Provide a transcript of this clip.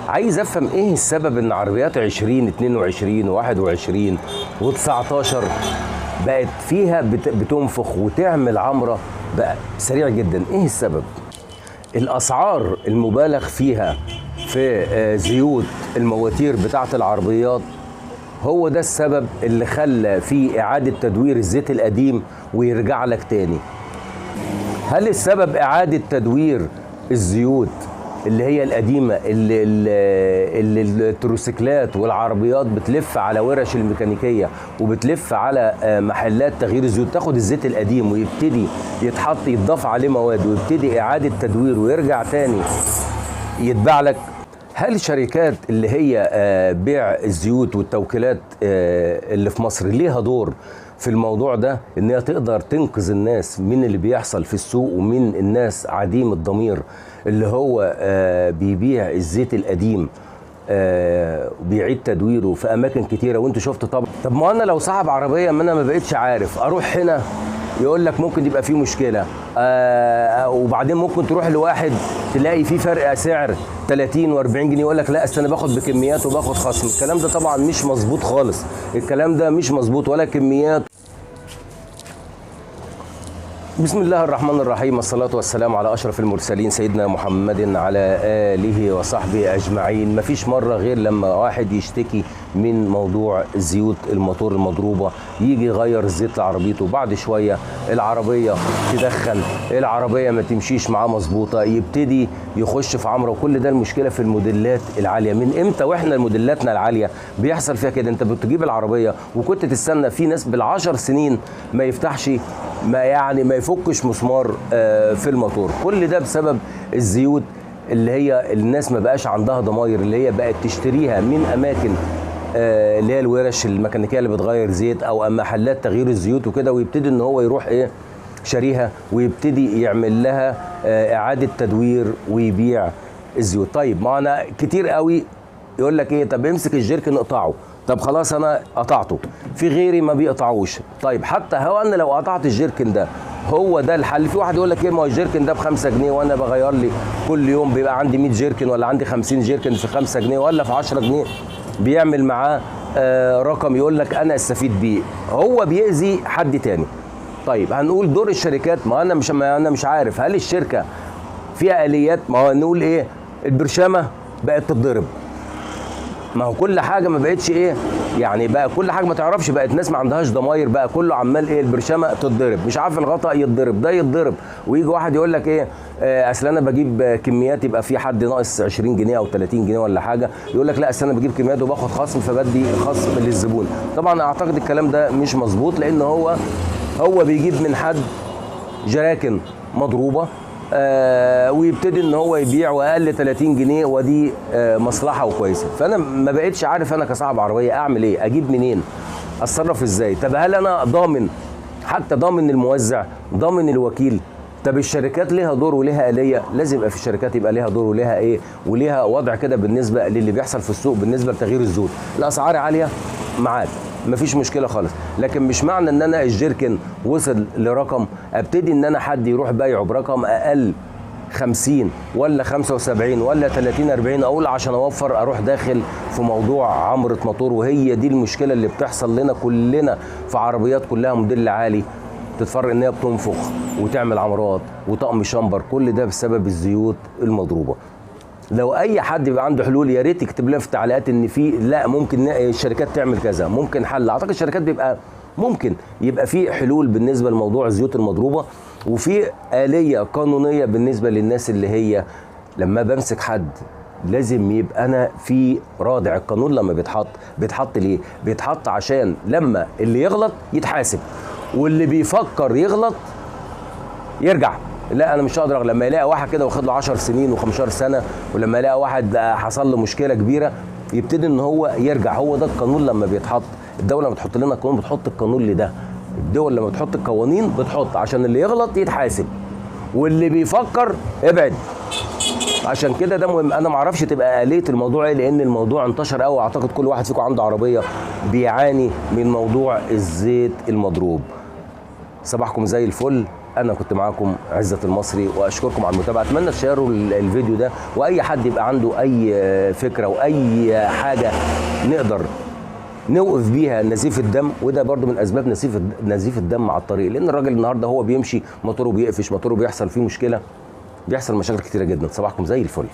عايز افهم ايه السبب ان عربيات 20 22 21 و19 بقت فيها بتنفخ وتعمل عمره بقى سريع جدا. ايه السبب؟ الاسعار المبالغ فيها في زيوت المواتير بتاعه العربيات هو ده السبب اللي خلى في اعاده تدوير الزيت القديم ويرجع لك تاني. هل السبب اعاده تدوير الزيوت اللي هي القديمة اللي التروسيكلات والعربيات بتلف على ورش الميكانيكية وبتلف على محلات تغيير الزيوت، تاخد الزيت القديم ويبتدي يتحط يتضاف عليه مواد ويبتدي اعاده تدوير ويرجع تاني يتباع لك؟ هل شركات اللي هي بيع الزيوت والتوكيلات اللي في مصر ليها دور في الموضوع ده، ان هي تقدر تنقذ الناس من اللي بيحصل في السوق ومن الناس عديم الضمير اللي هو بيبيع الزيت القديم بيعيد تدويره في اماكن كتيرة؟ وانتوا شفتوا طبعا. طب ما انا لو صاحب عربية ما انا ما بقتش عارف اروح هنا يقول لك ممكن يبقى فيه مشكلة، وبعدين ممكن تروح لواحد تلاقي فيه فرق سعر 30 و40 جنيه يقول لك لا اصل انا باخد بكميات وباخد خصم. الكلام ده طبعا مش مظبوط خالص، الكلام ده مش مظبوط ولا كميات. بسم الله الرحمن الرحيم، الصلاة والسلام على أشرف المرسلين سيدنا محمد على آله وصحبه أجمعين. مفيش مرة غير لما واحد يشتكي من موضوع زيوت الموتور المضروبة، يجي يغير الزيت لعربيته، بعد شوية العربية تدخن، العربية ما تمشيش معاه مظبوطة، يبتدي يخش في عمره. وكل ده المشكلة في الموديلات العالية. من امتى واحنا الموديلاتنا العالية بيحصل فيها كده؟ انت بتجيب العربية وكنت تستنى، في ناس بالعشر سنين ما يفتحش، ما يعني ما يفكش مسمار في الموتور. كل ده بسبب الزيوت اللي هي الناس ما بقاش عندها ضماير، اللي هي بقت تشتريها من اماكن اللي هي الورش الميكانيكية اللي بتغير زيت او محلات تغيير الزيوت وكده، ويبتدي ان هو يروح ايه شاريها ويبتدي يعمل لها اعاده تدوير ويبيع الزيوت. طيب ما انا كتير قوي يقول لك ايه، طب امسك الجيركن اقطعه. طب خلاص انا قطعته، في غيري ما بيقطعوش. طيب حتى هو انا لو قطعت الجيركن ده هو ده الحل؟ في واحد يقول لك ايه، ما هو الجيركن ده ب 5 جنيه وانا بغير لي كل يوم بيبقى عندي 100 جيركن ولا عندي 50 جيركن في 5 جنيه ولا في 10 جنيه، بيعمل معاه رقم يقول لك انا استفيد بيه، هو بيأذي حد تاني. طيب هنقول دور الشركات، ما انا مش عارف هل الشركة فيها آليات؟ ما هو نقول ايه، البرشامه بقت تتضرب، ما هو كل حاجة ما بقتش ايه يعني، بقى كل حاجة ما تعرفش، بقت ناس ما عندهاش ضماير، بقى كله عمال ايه، البرشامه تتضرب، مش عارف الغطاء يتضرب، ده يتضرب. ويجي واحد يقول لك ايه، اصل انا بجيب كميات، يبقى في حد ناقص 20 جنيه او 30 جنيه ولا حاجة، يقول لك لا اصل انا بجيب كميات وباخد خصم فبدي خصم للزبون. طبعا اعتقد الكلام ده مش مظبوط، لان هو بيجيب من حد جراكن مضروبة ويبتدي ان هو يبيع واقل 30 جنيه، ودي مصلحة وكويسة. فانا ما بقتش عارف انا كصاحب عربية اعمل ايه، اجيب منين، اتصرف ازاي. طب هل انا ضامن، حتى ضامن الموزع، ضامن الوكيل؟ طب الشركات ليها دور وليها آلية، لازم يبقى في الشركات يبقى ليها دور وليها ايه وليها وضع كده بالنسبة للي بيحصل في السوق بالنسبة لتغيير الزيوت. الاسعار عالية معاك مفيش مشكلة خالص، لكن مش معنى ان انا الجيركن وصل لرقم ابتدي ان انا حد يروح بايعه برقم اقل 50 ولا 75 ولا 30 40، اقول عشان اوفر اروح داخل في موضوع عمرة موتور. وهي دي المشكلة اللي بتحصل لنا كلنا في عربيات كلها موديل عالي، تتفرق ان هي بتنفخ وتعمل عمرات وطقم شمبر، كل ده بسبب الزيوت المضروبه. لو اي حد يبقى عنده حلول يا ريت يكتب لنا في التعليقات ان في، لا ممكن الشركات تعمل كذا، ممكن حل. اعتقد الشركات بيبقى ممكن يبقى في حلول بالنسبة لموضوع الزيوت المضروبه، وفي آلية قانونية بالنسبة للناس اللي هي لما بمسك حد لازم يبقى انا في رادع. القانون لما بيتحط بيتحط ليه؟ بيتحط عشان لما اللي يغلط يتحاسب، واللي بيفكر يغلط يرجع. لا انا مش هقدر. لما يلاقي واحد كده واخد له 10 سنين و15 سنة، ولما يلاقي واحد حصل له مشكلة كبيرة يبتدي ان هو يرجع. هو ده القانون لما بيتحط. الدولة لما بتحط لنا قانون بتحط القانون لده. الدول لما بتحط القوانين بتحط عشان اللي يغلط يتحاسب، واللي بيفكر ابعد. عشان كده ده مهم. انا ما اعرفش تبقى آلية الموضوع ايه، لان الموضوع انتشر قوي. اعتقد كل واحد فيكم عنده عربية بيعاني من موضوع الزيت المضروب. صباحكم زي الفل. انا كنت معاكم عزت المصري، واشكركم على المتابعة. اتمنى تشيروا الفيديو ده، واي حد يبقى عنده اي فكرة واي حاجة نقدر نوقف بيها نزيف الدم، وده برضو من اسباب نزيف الدم على الطريق، لان الراجل النهارده هو بيمشي موتوره بيقفش، موتوره بيحصل فيه مشكلة، بيحصل مشاكل كتيرة جدا. صباحكم زي الفل.